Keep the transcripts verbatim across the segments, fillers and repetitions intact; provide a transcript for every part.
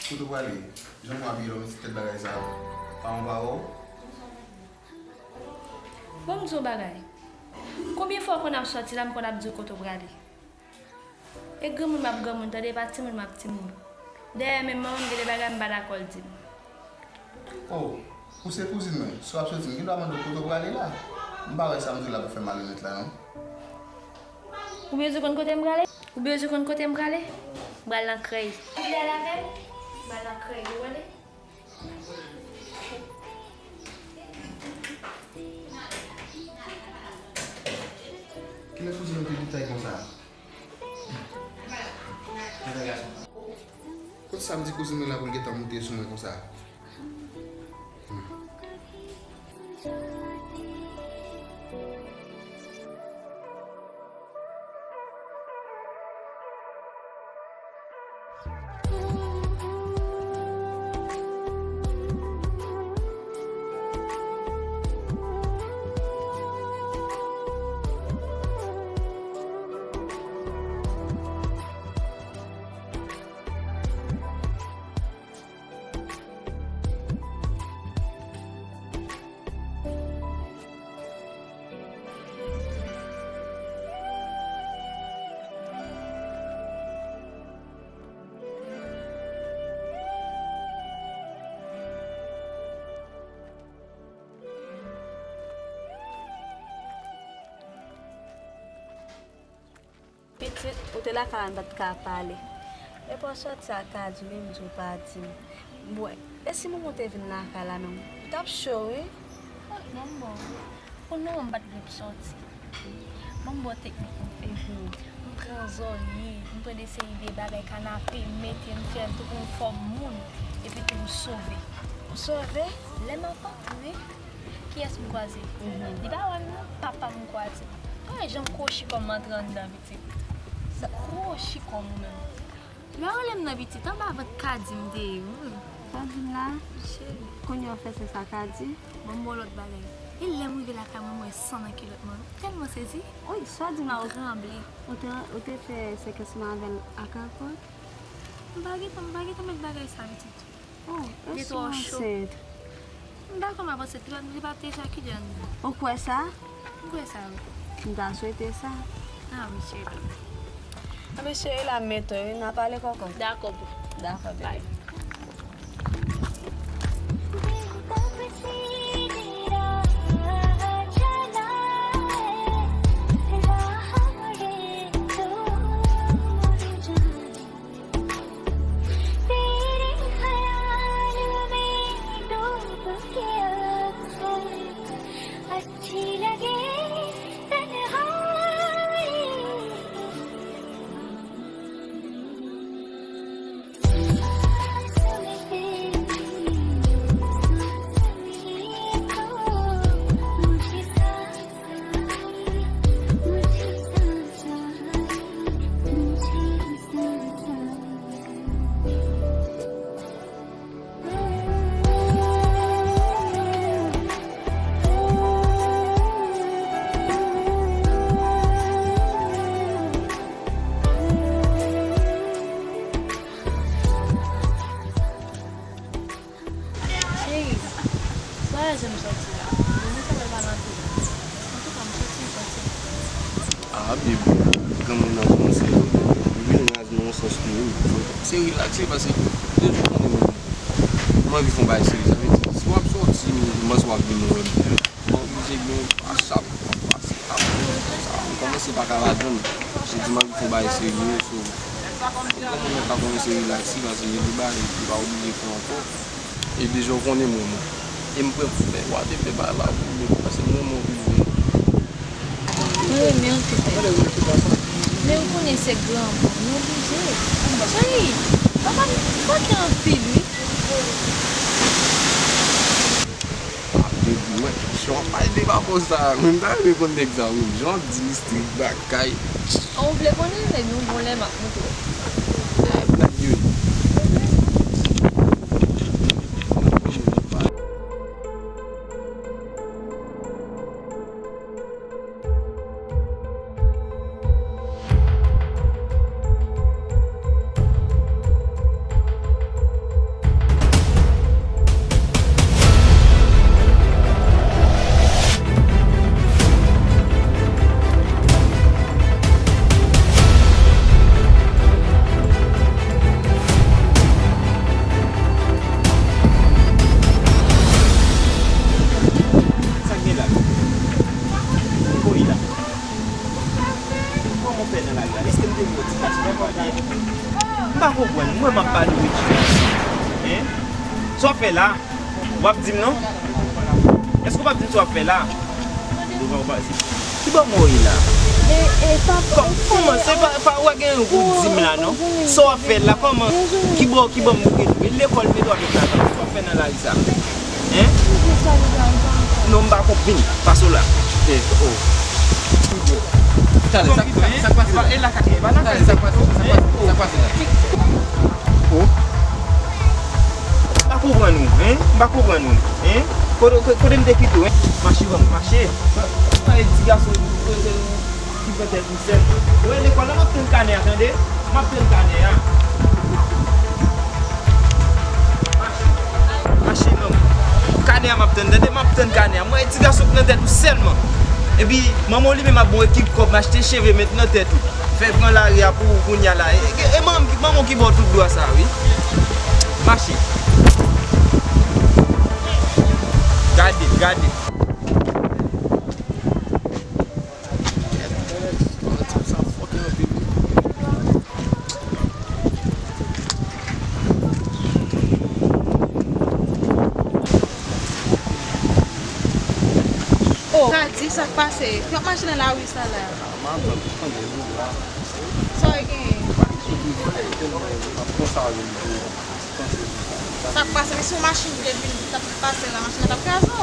Kote w prale? Jan w abiye la, w mete tèt bagay sa a. Pa yon pawòl? Bon, m di w bagay. Konbyen fwa w konn ap sòti la, m konn ap di w kote w prale? E granmoun m ap granmoun, tande, e pa timoun m ap timoun. Dayè, menm manman m gen de bagay m pa dakò l di m. Oh, ou se kouzin mwen. Si w ap sòti, m gen dwa mande w kote w prale la. M pa wè sa m di w la pou fè malonèt la, non. Ou bezwen konn kote m prale? Ou bezwen konn kote m prale? M pral nan krèy. Ou vle al avè m? M pral nan krèy, ou wè? Kilè kouzin mwen te detay konsa? Tande gason. Kot sa m di kouzin mwen la pou l gentan moute sou mwen konsa? Hmm. Pitit, ou te lakay la, n pa t ka pale. Epi w sòti ak Kadi, menm di w pa di m. Bon, e si manman w te vin lakay la menm, ou t ap cho, wi. Manman, ou konnen m pa t gen pou sòti. Manman, teknik m fè, m pran zòrye, m pran de seri de bagay, kanape, m mete, m fè l tou pou m fòm moun, epi tou m sove. Ou sove? Lè m ap antre, kiyès m kwaze? Li pa wè m non, papa m kwaze. Pa wè jan m kwochi kò m antre anndan, pitit. Sa kwochi kò m ou menm. Lè w rele m nan pitit, anba vant Kadi m te ye, wi. Sa di m la? Cheri. Kounye a w fè sè sa Kadi? Ban m ba w lòt bagay. E lè m rive lakay mwen, m wè san nan kilòt mwen. M tèlman sezi. Wi, sa di m la? M tranble. Ou te, ou te fè sekans mwen avè l ak alkòl? M pa gentan, m pa gentan met bagay sa, pitit. Oh, èske w ansent? M pa kwè m ap ansent, li pa, li pa te ejakile anndan. Ou kwè sa? M kwè sa, wi. M ta swete sa. Ah, wi, cheri. Ah, men cheri, la m mete w, wi, n a pale kòkòt. Dakò, boo. Dakò, bebe. Bye. तेरे ख्याल में डूब के अक्सर अच्छी लगे तन्हाई। Cheri, pa janm sòti la. Mwen sa fè pa nan ti. Antouka, m sòti, m sòti. Ah, baby, granmoun nan kòmanse vin raz nan yon sans pou ou. Se rilakse, paske depi konnen mwen, mwen anvi fè yon bagay serye. Sa vle di, si w ap sòti, m panse w ap vin wè m. Mwen oblije gen yon WhatsApp, m ap pase ap, sa, m kòmanse pa ka ladann. Se di m anvi fè yon bagay serye, so, granmoun nan ka kòmanse rilakse, paske gen de bagay li pa oblije fè ankò. E deja w konnen mwen, mwen. E m pran fè, wate fè bagay la pou mwen, paske mwen, mwen oblije. Mwen renmen w tou, bebe. Men ou konnen se granmoun, nou oblije. Cheri, papa m fòkè anpil, wi. Ap de gou, wè. Jan w ap pale de papa w sa, mwen ta renmen konn nèg sa, wi. Jan w ap di l strik, bagay. Ou vle konnen, men nou bon lè m ap montre w. Ay, blag yo ye. Hein? Sa w ap fè la? W ap di m non? Èske w p ap di m sa w ap fè la? Ki bò mwen ye la? Kòman se pa, pa w gen yon goud di m la non? Sa w ap fè la? Kòman? Ki bò, ki bò m bouke tou? E lekòl m dwe avèk la, sa w ap fè nan lari sa? Hein? Non, m pa konprann. Pase w la. Eh, oh. Talè, sa, sa, sa k pase la? Talè, sa k pase, sa k pase, sa k pase la? Oh. M pa konprann ou, hein? M pa konprann ou, hein? Kote, kote, kote m te kite w, hein? Mache, ban m mache. Sa, sa e ti gason, ki pran tèt li sèl. Ou wè lekòl la, m ap tann kanè a, tande? M ap tann kanè a. Mache. Mache, non. Kanè a m ap tann, tande? M ap tann kanè a. M wè ti gason k nan tèt ou sèlman. Epi, manman w li menm ap bon ekip kòb, m achte cheve, met nan tèt ou. Fè pran lari a pou ou kounye a la. E, e, e manman, manman w ki ba w tout dwa sa, wi. Mache. Gade, gade. Oh, sa di sa k pase. Yo ap mache nan lari sa la. Sa w genyen? Sa k pase? Men si yon machin te vin, t ap pase la, machin nan t ap kraze w.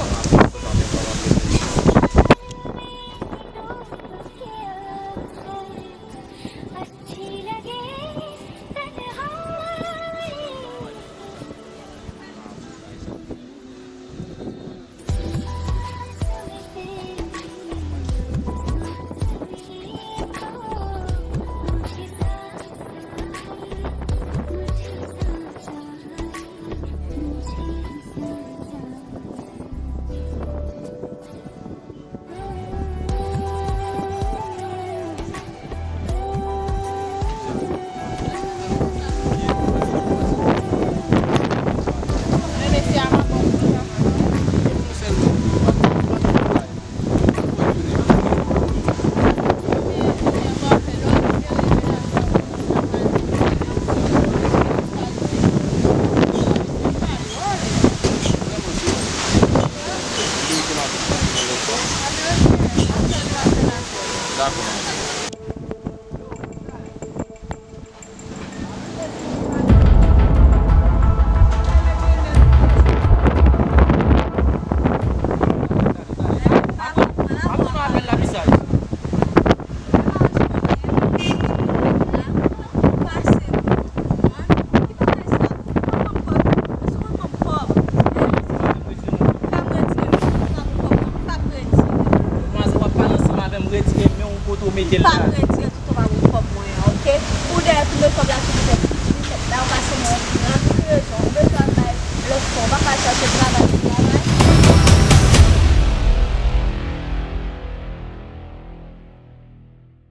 Manzè, w ap pale ansanm avè m, retire men w kote w mete l la.